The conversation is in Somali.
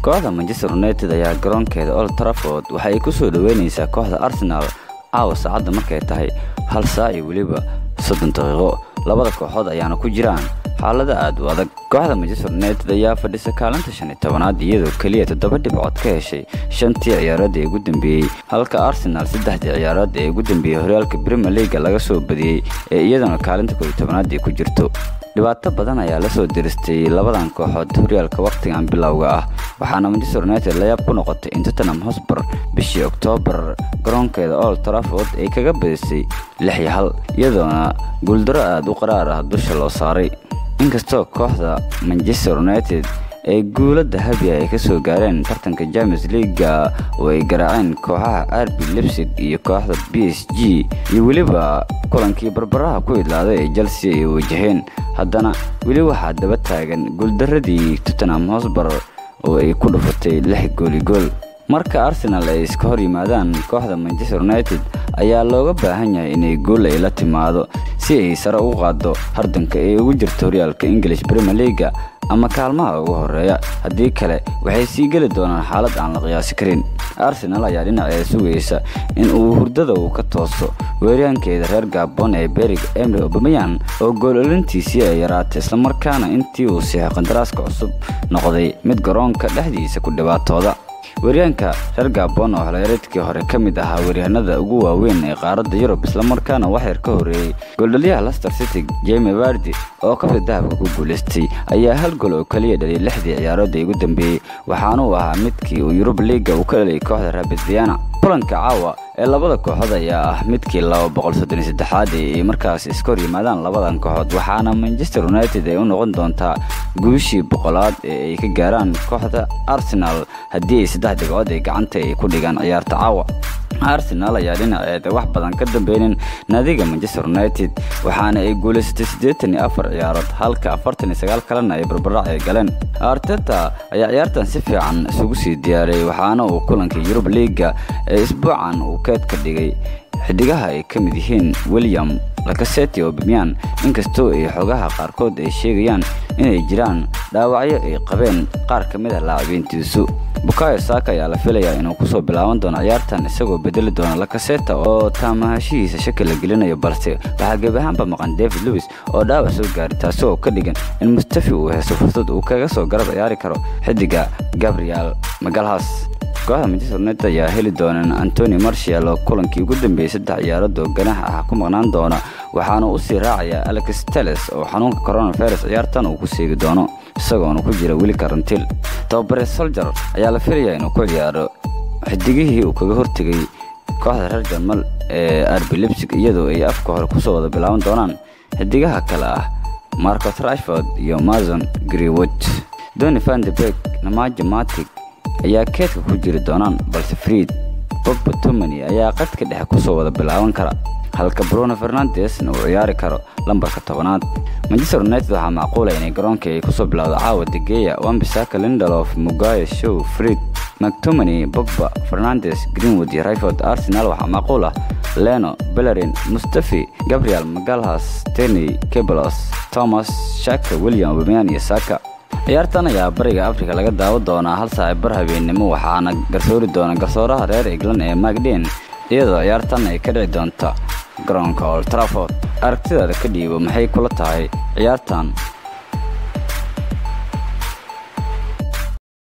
Kooxda Manchester United ayaa garoonkeeda Old Trafford waxa ay ku soo dhaweyneysaa kooxda Arsenal caawa saacadda markay tahay 1:30. Labada kooxood ayaana ku jiraan xaalada aad u adag. Kooxda Manchester United ayaa fadhisa kaalinta 15aad iyadoo keliya 7 dhibcood ka heshay 5tii ciyaarood ee ugu dambeeyey, halka Arsenal 3dii ciyaarood ee ugu dambeeyey horyaalka Premier League laga soo badiyey ee iyaduna kaalinta 11aad ay ku jirto. Dhibaato badan ayaa la soo diristay labadan kooxood horyaalka waqtigan bilowga ah, waxaana Manchester United la yaab ku noqotay in Tottenham Hotspur bishii Oktoobar garoonkeeda Old Trafford ay kaga badisay 6-1, iyadoona guuldaro aad u qaraar ah dusha loo saaray. Inkastoo kooxda Manchester United ee guulo dahabi ay ka soo gaareen tartanka Champions League oo ay garaaceen kooxaha RB Leipzig iyo kooxda PSG iyo weliba kulankii barbaraha ku idlaaday ee Chelsea ay wajaheen, haddana weli waxaa daba taagan guuldaradii Tottenham Hotspur oo ay ku dhufatay 6 gool gool. Marka Arsenal ay iska hor yimaadaan kooxda Manchester United ayaa looga baahan yahay inay guul ay la timaado si ay sare ugu qaaddo hardanka ay ugu jirto horyaalka English Premier League ama kaalmaha ugu horeeya. Haddii kale waxay sii geli doonaan xaalad aan la qiyaasi karin. Arsenal ayaa dhinaceeda sugaysa in uu hurdada uu ka tooso weeryahankeeda reer Gabon ee Pierre Emerick Aubameyang oo gool olintiisii ay yaraatay, islamarkaana intii uu siixay qandaraaska cusub noqday mid garoonka dhexdiisa ku dhibaatooda. Weeryahanka reer Gabon oo xilciyaareedkii hore ka mid ahaa weeryahanada ugu waaweyn ee qaaradda Yurub, islamarkaana wax yar ka horreeyey gooldhaliyaha Leicester City Jamie Vardy oo kabta dahabka ku guuleystay, ayaa hal gool oo kaliya dhaliyay 6dii ciyaarood ee ugu dambeeyey, waxaana uu ahaa midkii uu Europa League uu ka dhaliyay kooxda Rapid Vienna. Kulanka caawa ee labada kooxood ayaa ah midkii 233aad ee ay markaas iska hor yimaadaan labadan kooxood, waxaana Manchester United ay u noqon doontaa guushii 100aad ee ay ka gaaraan kooxda Arsenal haddii ay 3 dhibcood ay gacanta ay ku dhigaan ciyaarta caawa. Arsenal ayaa dhinaceeda wax badan ka dambeynin naadiga Manchester United, waxaana ay guuleysatay 84 ciyaarood halka 49 kalena ay barbarac ay galeen. Arteta ayaa ciyaartan si fiican isugu sii diyaariyey, waxaana uu kulankii Europa League ee isbuucan uu keed ka dhigay xidigaha ay ka mid yihiin William Lacazette iyo Aubameyang, inkastoo ay xogaha qaarkood ay sheegayaan inay jiraan dhaawacyo ay qabeen qaar ka mid ah laacibiintiisu. Bukayo Saka ayaa la filayaa inuu kusoo bilaaban doono ciyaartan isagoo bedeli doona Lacazette oo taamahashihiisa shaki la gelinayo, balse waxaa gebi ahaanba maqan David Luiz oo dhaawac soo gaaray, taasi oo ka dhigan in Mustafi uu haysto fursad uu kaga soo garab ciyaari karo xidiga Gabriel Magalhaes. Kooxda Manchester United ayaa heli doonaan Anthony Martial oo kulankii ugu dambeeyey 3 ciyaarood oo ganax ah ku maqnaan doona, waxaana u sii raacaya Alex Telles oo xanuunka coronavirus ciyaartan uu ku seegi doono isagoona ku jira weli karantiil. Tababare Solskjaer ayaa la filayaa inuu ku ciyaaro xidigihii uu kaga hortegay kooxda reer Jarmal ee RB Leipzig, iyadoo ay afka hore kusoo wada bilaaban doonaan xidigaha kale ah Marcus Rashford iyo Mason Greenwood. Donny van de Beek, Nemanja Matic ayaa keedka ku jiri doonaan, balse Fred Pogba Tomani ayaa qadka dhexe kusoo wada bilaaban kara, halka Bruno Fernandes-na uu ciyaari karo lambarka 10aad. Manchester United waxaa macquul ah inay garoonka ay kusoo bilowdo caawa De Gea, Wan-Bissaka, Lindelof, Maguire, Shaw, Fred, McTominay, Pogba, Fernandes, Greenwood iyo Rashford. Arsenal waxaa macquul ah Leno, Bellerin, Mustafi, Gabriel Magalhaes, Tierney, Ceballos, Thomas, Xhaka, William Aubameyang iyo Saka. Ciyaartan ayaa Bariga Afrika laga daawan doonaa 1:15 habeenimo, waxaana garsoori doona garsooraha reer England ee Mark Dean, iyadoo ciyaartan ay ka dhici doonta garoonka Old Trafford. Aragtidaada ka dhiibo, maxay kula tahay ciyaartan?